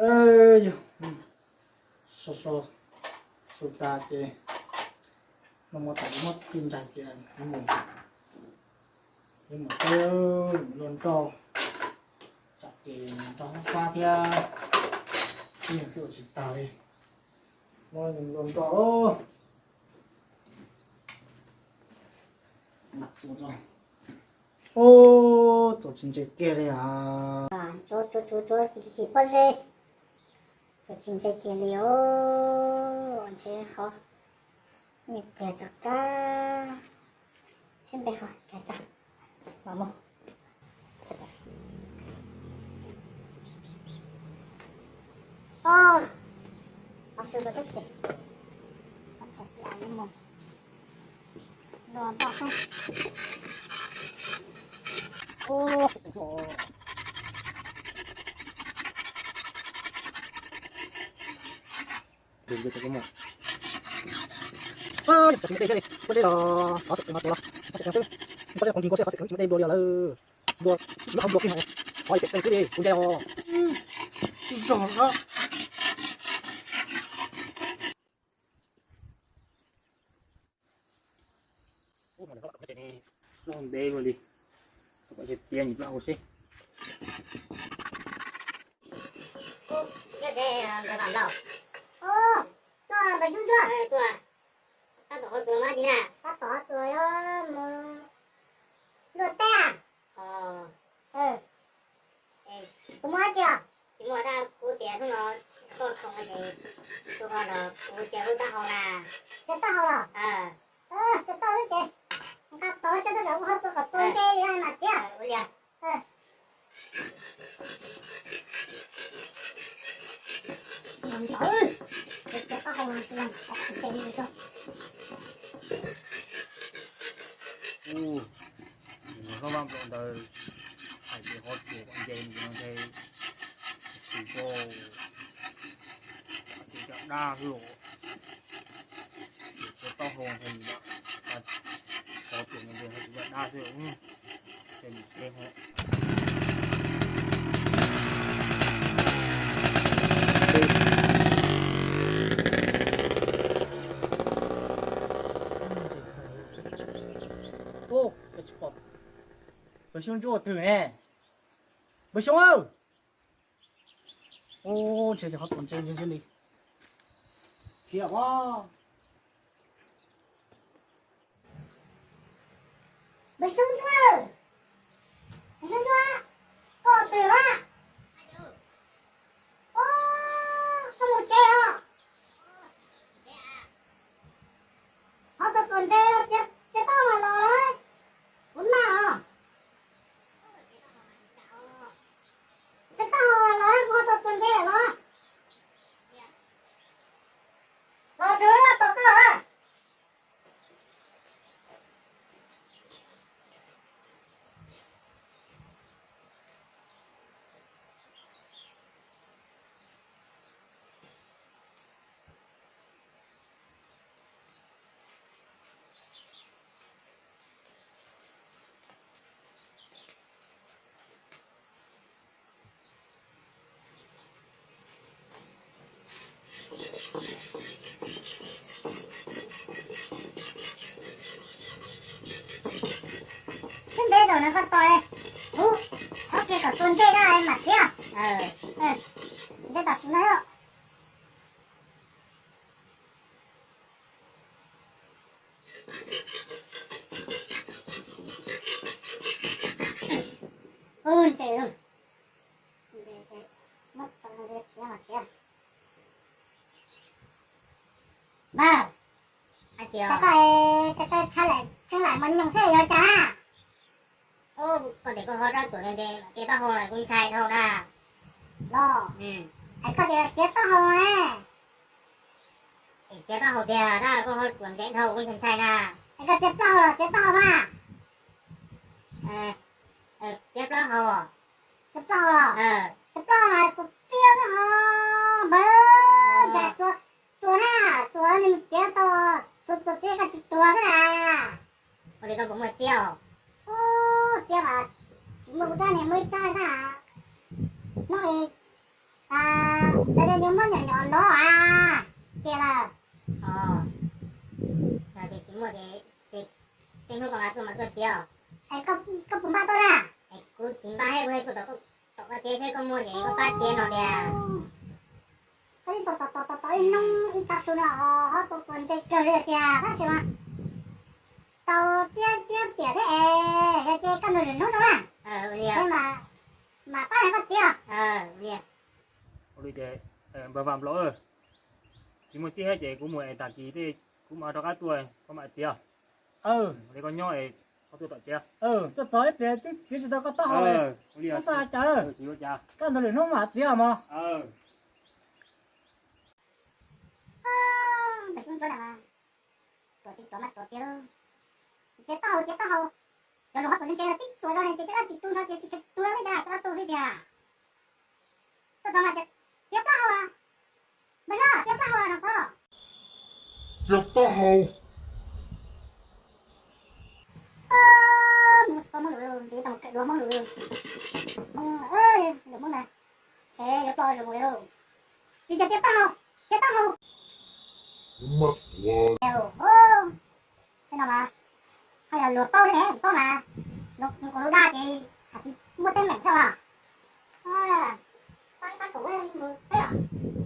Yog so so su tas ces no mus tas muab tij ntsais ces yuav mus, yuav mus teb, mus luaj nroj, tsam ces nroj fab fab thiab, ib yam xwb ua tsis tag li, muab luaj nroj. Ub, txuas tsis ntse kiag li os. Tsuav tsuav tsuav tsuav tsis pob zeb, tsuav tsis ntse kiag li os. Ntshe qhov pliag tso kab, sib npe qhov pliag tso los mus. Os, os su rau teb ces, mus, los npaj xwb. Pob zeb los xov xwm no tuav los xov xwm xwb, pob zeb qhov nkig nkuaj xwb, qhov xwm tsis muaj dej dua li os lawm. Dua, tsis muaj qhov dua kiag, qhov xwm tees xwb li kuv ncaim os. Tsis zog lawm. Ub, mas lawv los tom no ces nws loj ntev ua li, kom txiav txiav nws plab ua seb. Ub, tuaj npawg Xyoob Ntsuab. Tuaj, tab tom qhov tsuas mas dab tsi na? Tab tom qhov tsuas yuav mus luaj teb. Kuv muaj dab tsi os? Tsis muaj, tab kuv tias hnub no koj khoom ces kuv ho los kuv txiav lub taub hau na. Txiav taub hau los? Txiav taub hau ces nqa tod tso, tab sis kuv ho txua kom txua ntse li mas txiav. Ub, nws hlob Vaj Nplaum ntawd hais tias qhov tsuas kom nce mus no ntshe tsis tau, ces cov dab xwb os. Ces txiav taub hau ntshe nws, qhov tsuas no ntshe hais tias cov dab xwb, ces nws txiav ho. Ub, tsis pom npawg Xyoob Ntsuab twg ne? Npawg Xyoob aw! Ub, ntshe cov qhov tsuas ntse ntse li. Khiav os. Npawg Xyoob Ntsuab, Npawg Xyoob Ntsuab, koj twg a? Ub, koj mus tsev os. Qhov tsuas tsuas ntse, txiav taub hau los lawm, kuv nag os. Txiav taub hau los, kuv qhov tsuas tsuas ntse los. Los txog lub tos koj. Sib ntev zaum no koj tos, ub, qhov kev kom txuas ntse na mas thiab. Ntse tam sim no. Ub, ntse, ntse, muab tso ntse txiav mas txiav. Npawg, koj, koj, koj tsheej laim mos nyoos xwb yog cas? Koj tias koj ho rab tsuas ntse, kev taub hau los kuv ntshai dhau na. Los, es koj tias txiav taub hau ne. Txiav taub hau tiag, tab koj ho tsuas ntse dhau kuv ntshai ntshai na. Es koj txiav plaub hau los txiav taub hau mas? Txiav plaub hau. Txiav plaub hau los? Txiav plaub hau mas xuas txiaj xwb ho. Npawg, npawg xuas, xuas na, xuas nws txiav tau, xuas xuas txiaj koj tsis tuag xwb na. Ua li koj puas muaj txiaj os? Ub, txiaj mas tsis muaj, kuv rab niag muaj ib rab xwb. Hnub i, a, Lawv tias yuav muab nyuam nyuam lov a, tiag lawm. Os, yog tias tsis muaj ces tej hnub koj nqa tuaj mas tuaj txiav os. Es koj puas npaj tuaj na? Es kuv tsis npaj thiab, kuv tuaj tom koj tsev seb koj muaj ces koj pab txiav no tiag. Koj twb tos tos tos tos ib hnub ib tag su no ho puas puas ntse kawg li tiag tab sis mas tau txiab txiab piam thiab es yog ces koj nrog lwm hnub rau na, es mas pab nrog koj txiav. Ua li ces npawg Vam Nplaum, tsis muaj txiab thiab ces kuv mus es tag kis tej kuv mam rov qab tuaj koj mam txiav. Li koj nyob es koj tuaj tom tsev. Tuaj txog ib pliag twb txiav tsis tau koj taub hau li. Txhob xav cas, koj nrog lwm hnub mam txiav mog. Txiav taub hau, txiav taub hau, cov lus qhov txom nyem ntse no twb txuas zog ne ces cov dab tsis tu no ces tsis tu no thiab cas cov dab tu xwb tiag. Tuaj txog mas txiav plaub hau, npawg no txiav plaub hau no koj. Txiav plaub hau. Mus tsis tau muab lus, ntshe tau mus kawm dua Hmoob lus, Hmoob, lus Hmoob na, ntshe yuav ploj zus mus li lauj. Tsis tias txiav plaub hau, txiav taub hau. Tej no mas haj yog luag paub thiab ne, tsis paub mas, luag ua lus dag ces hais tsis muaj teeb meem xwb os. Pab pab kuv mus peb os.